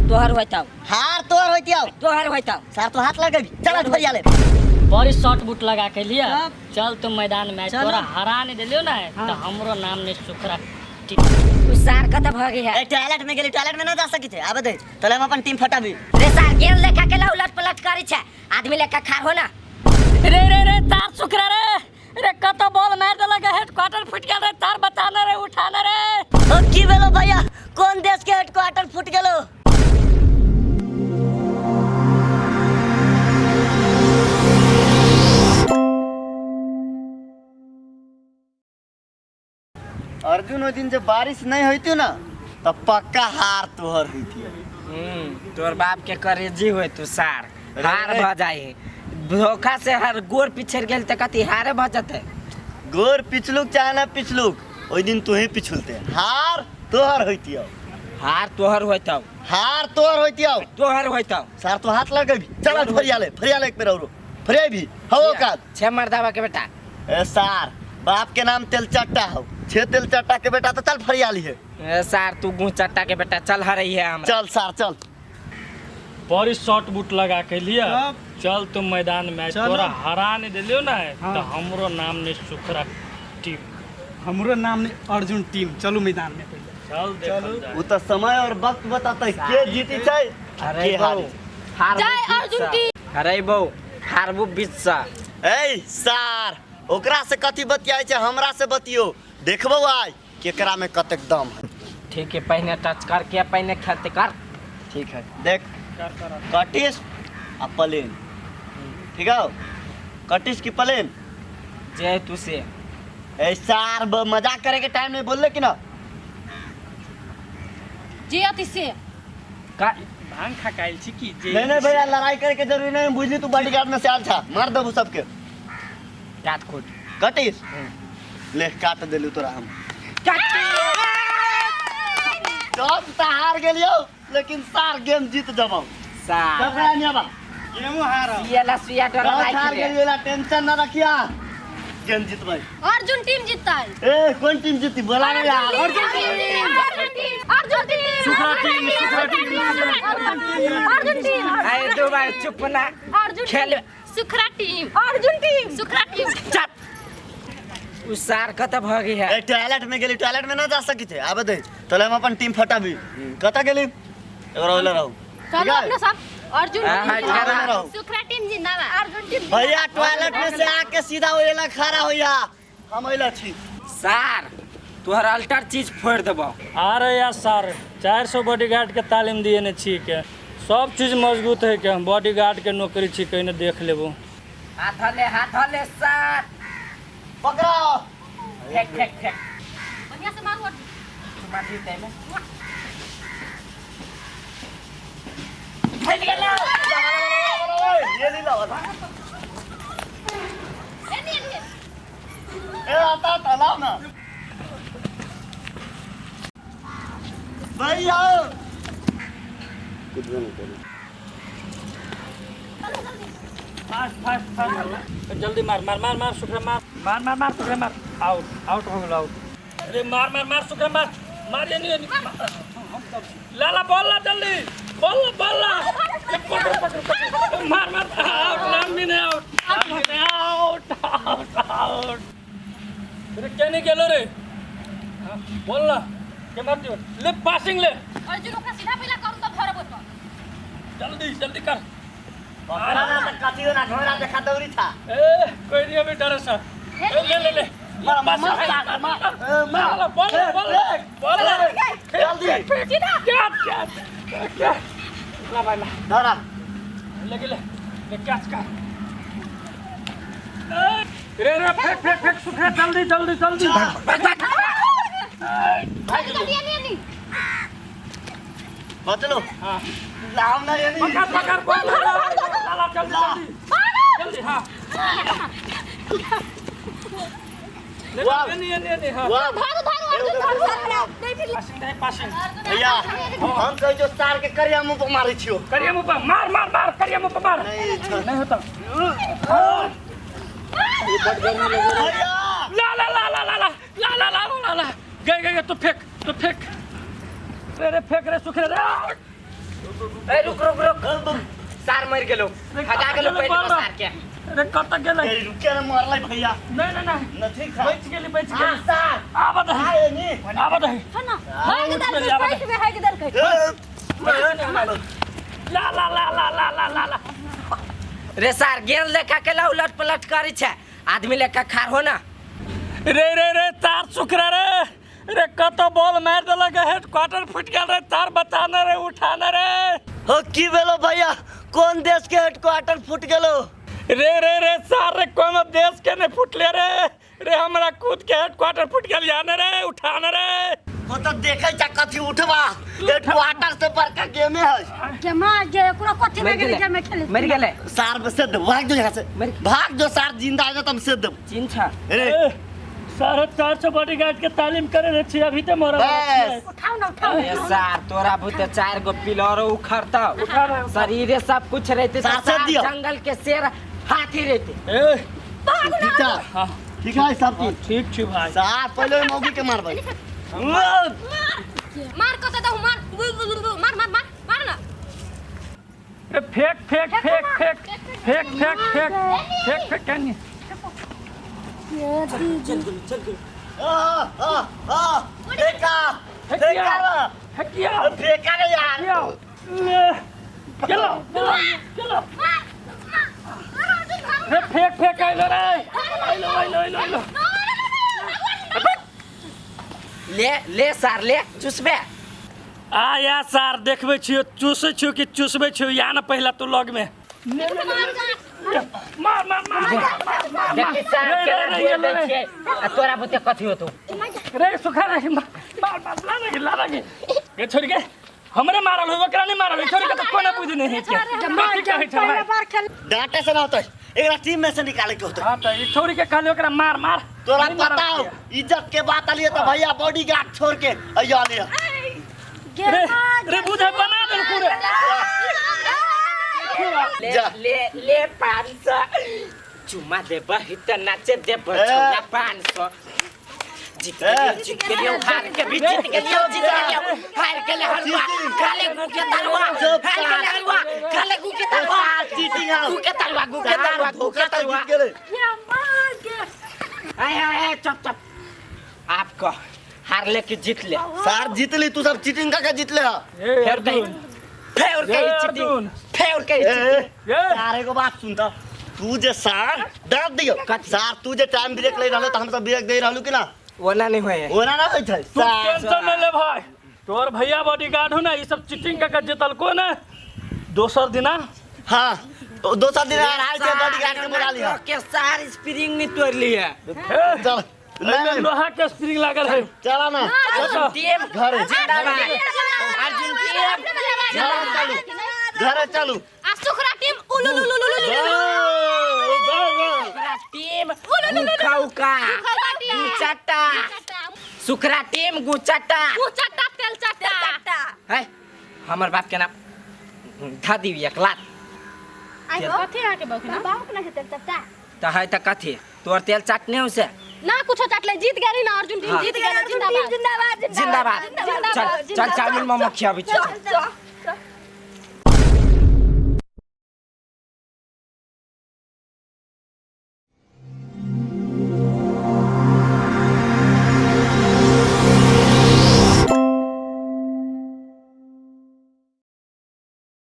तोहर होइतौ। हार तोहर होइतियौ। तोहर होइतौ। सार तो हाथ लगेबी, चल फरिया ले। बड़ी शॉर्ट बूट लगा के लिया। तब? चल तू मैदान में, चलो। तोरा हरा नहीं दिलियो ना हाँ। तो हमरो नाम नहीं सुखरा। उ सार कत भग है? ए टॉयलेट में गेली, टॉयलेट में ना जा सकी थे, आबे दे तले हम अपन टीम फटाबी। रे सार गेल लेखा के ला उलट पलट करी छे, आदमी लेखा खार हो ना। रे रे रे तार सुखरा रे, रे कत बॉल मार देलक, हेडक्वार्टर फुट गेल रे, तार बचाना रे, उठाना रे। ओ की भेलो भैया, कोन देश के हेडक्वार्टर फुट गेलो? अर्जुन ओहि दिन जे बारिश नहीं होती ना तो पक्का हार तोहर होती। तोर बाप के करेजी होय तू सार, हार रे। भ जाए धोखा से, हर गोर पिछड़ गेल त कथी हारे भ जते। गोर पिछलुक चाहे ना पिछलुक, ओहि दिन तू ही पिछुलते, हार तोहर होती। हार तोहर होइतौ। हार तोहर होती। तोहर होइतौ। सार तो हाथ लगेबी, चल फरिया ले, फरिया ले एक बेर औरो फरिया भी हो का छे मर्दावा के बेटा। ए सार बाप के नाम तेल चट्टा हो, छे तेल चट्टा के बेटा, तो चल फरिया ली है। ए सार तू गु चट्टा के बेटा, चल हरई है हमरा। चल सार चल। बड़ी शॉर्ट बूट लगा के लिया। तब? चल तू मैदान में, चलो। तोरा हरा नहीं दिलियो ना हाँ। तो हमरो नाम नहीं सुखरा टीम। हमरो नाम नहीं अर्जुन टीम। चलू मैदान में पहले। चल देखल जाए। वो तो समय और वक्त बताते के जीती छै अरे के बौ हारी। हारबू जय बीच अर्जुन सँ। टीम। अरे बौ हारबू बीच सँ। ए सार ओकरा से कथी बतियाइ छै, हमरा से बतियो, देखबो आइ केकरा में कतेक दम है। ठीक है, पहले टच कर के पहले खेलते कर। ठीक है देख, कटिस आ प्लेन, ठीक है, कटिस की प्लेन जय तू से। ए सार मजाक करे के टाइम नहीं बोलले कि ना। जे अति से का भांग खा कायल छी की जे? नहीं नहीं भैया, लड़ाई करे के जरूरी नहीं, बुझली तू बॉडीगार्ड में से आल था, मार देबू सबके। काट खोट कटिस ले काट देलू तोरा हम। सब त हार गेलियो लेकिन सार गेम जीत जबौ। सार सब नहीं आबा गेमो हारब। सियाला सुइया डर बहुत हार राखि ले। गेलियो ला टेंशन न रखिया, गेम जीतबै। अर्जुन टीम जीतता है। ए कौन टीम जीती बोला ना यार। Arjun team, Arjun team, Sukhra team, Sukhra team, Arjun team. अरे दो बार चुप ना। अर्जुन खेल। Sukhra team, Arjun team, Sukhra team. चुप उ सार कत भ गई है? ए टॉयलेट में गेली, टॉयलेट में ना जा सकी थे, आबे दे तले हम अपन टीम फटाबी। कत गेली एकरा ओले रहू। चलो अपना सब अर्जुन हाँ, टीम हाँ, जिंदाबाद। सुखरा टीम जिंदाबाद। अर्जुन टीम भैया टॉयलेट में से आके सीधा ओला खड़ा होया, हम ओला छी। सार तोहर अल्टर चीज फोड़ देबो। अरे यार सर 400 बॉडीगार्ड के तालीम दिए ने छी के सब चीज मजबूत है के, हम बॉडीगार्ड के नौकरी छी के ने देख लेबो। हाथ ले, हाथ ले सार, पकड़ाओ। फेंक फेंक फेंक। बढ़िया से मारू अर्जुन। तू मार दी में। फैल गेलो। ये लीला वाला। ए नहीं नहीं। ए आता तालाब ना भैया कुछ नहीं बोलो। फास्ट फास्ट फास्ट जल्दी मार मार मार मार सुखरा मार मार मार मार सुखरा मार, आउट आउट हो गेल आउट। अरे मार मार मार सुखरा मार मार ये नहीं लाला बॉल ला जल्दी, बॉल ला बॉल ला, पकड़ पकड़ पकड़ मार मार आउट, नाम भी नहीं आउट, आउट आउट आउट। अरे क्या नहीं गेलो रे, हाँ, बॉल ला के मार दियो, ले पासिंग ले। अर्जुन ओकरा सीधा पहला करू तब धरब ओतऽ। जल्दी जल्दी कर। पकड़ा ना तो कथी ना ढोरा देखा दौड़ी था। ए कोई नहीं अभी डर सा, ए, ले ले ले मार मार मार मार मार मार बॉल बॉल बॉल जल्दी सीधा। क्या क्या क्या ला भाई ला धरा ले ले ले कैच कर। रे रे फेंक फेंक फेंक सुखरा जल्दी जल्दी जल्दी। जल्दी नहीं नहीं। बचलो। हां लाव ना ये नहीं। पकड़ पकड़ बॉल ला ला जल्दी जल्दी जल्दी। हां ले नहीं नहीं नहीं। हां वाह भागो भागो अर्जुन भागो। नहीं फिर पासिंग दे पासिंग। भैया हम कहि जो सार के करिया मुंह पर मारै छियो। करिया मुंह पर मार मार मार, करिया मुंह पर मार। नहीं नहीं होता। भैया ला ला ला ला ला ला ला ला ला ला ला गए गए, तो फेंक तो फेंक। रे रे फेंक रे सुख रे। ए रुक रुक रुक सार मर गेलो हटा गेलो पहिले सार के। अरे कत गेलै? ए रुके ना मारलै भैया। नहीं नहीं नहीं न ठीक है बच गेली बच गेली। सार आबद है आए नी आबद है ना भाग दल के पेट में भाग दल के। ला ला ला ला ला ला ला ला रे सार गेंद लेखा के ला उलट पलट करी छे आदमी लेखा खार हो ना। रे रे रे तार सुखरा रे रे कत बॉल मार देलक हेड क्वार्टर फुट गेल रे तार बचाना रे उठाना रे। हो की भेलो भैया कौन देश के हेड क्वार्टर फुट गेलो? रे रे रे सार रे कोनो देश के नहीं फुटले रे रे हमरा खुद के हेड क्वार्टर फुट गेल याने रे उठाना रे। हो त देखै छ कथि उठबा हेड क्वार्टर से बड़का गेमे है। के मार जे ओकरा कथि में गेलै जे में खेले मर गेलै सार से भाग जो यहां से भाग जो सार जिंदा है त हम से देब चिन्ह छ। रे 450 बॉडीगार्ड के तालीम करे रे छी अभी ते मरल उठाओ ना उठाओ। ए सार तोरा भूते 4 गो पिलरो उखड़ता शरीरे सब कुछ रहते जंगल के शेर हाथी रहते। ए ठीक है ठीक है सब चीज ठीक छी भाई। सार पहले मौगी के मारबै। मार मार कत दहु मार मार मार मार मार ना। ए फेंक फेंक फेंक फेंक फेंक फेंक फेंक फेंक फेंक कनी चल चल चल आ आ आ फेंका फेंका फेंकिया फेंका रे यार ले चलो चलो चलो ए फेंक फेंक आइलो रे आइलो आइलो आइलो आइलो ले ले सार ले चुसबे आ या सार देखबै छियो चुसै छियो कि चुसबै छियो या ना पहिला तू लग में मार मार मार देखी सार के रे रे आ तोरा बुते कथि होतो रे सुखा रे मार मार ला ना गे गे छोड़ के हमरे मारल हो ओकरा नहीं मारल छोड़ के त कोनो बुझ नहीं है के पहला बार खेल डांटे से ना होतै एकरा टीम में से निकाले के होतै। हां त ई छोड़ के कहले ओकरा मार मार तोरा पता हो इज्जत के बात आलिए त भैया बॉडीगार्ड छोड़ के अइया ले रे रे बुझे बना देल पूरे ले ले ले 500 चुमा देब हित नाचे देब छोरा 500 जीत गेलियो हार के भी जीत गेलियो जीत गेलियो हार के ले हलवा खाले गु के तलवा हार के ले हलवा खाले गु के तलवा चीटिंग गु के तलवा गु के तलवा गु के तलवा जीत गेलै ये मार के। आय आय चुप चुप आपको हार ले के जीत ले सार जीत ली तू सब चीटिंग का जीत ले। फेर कहीं फेर कहीं चीटिंग फेर कहीं चीटिंग। सारे को बात सुन त तू जे सार डांट दियो सार तू जे टाइम ब्रेक ले रहलो त हम सब ब्रेक दे रहलु कि ना ओना नहीं होय ओना ना होय छै। तू टेंशन न ले भाई तोर भैया बॉडीगार्ड हो ना ई सब चीटिंग का जीतल को ना दोसर दिना। हां दोसर दिन हार के बॉडीगार्ड के बोला लिया के सार स्प्रिंग नहीं तोड़ ली है। चल नहीं लोहा के स्प्रिंग लागल है चला ना अर्जुन टीम घरे जिंदाबाद अर्जुन टीम जिंदाबाद घरे चलू आ सुखरा टीम उलु लुलु लुलु सुखरा टीम उका उका गुचाटा सुखरा टीम गुचाटा गुचाटा तेल चाटा है हमर बाप के नाम धा दी एक लात आई कथि आ के बाप ना बाप ना तेल चाटा त है त कथि तोर तेल चाटने हो से ना कुछ चाटले जीत गेली ना अर्जुन टीम जीत गेल जिंदाबाद जिंदाबाद जिंदाबाद चल चल चाउमीन मोमो खियाबै छी। चल।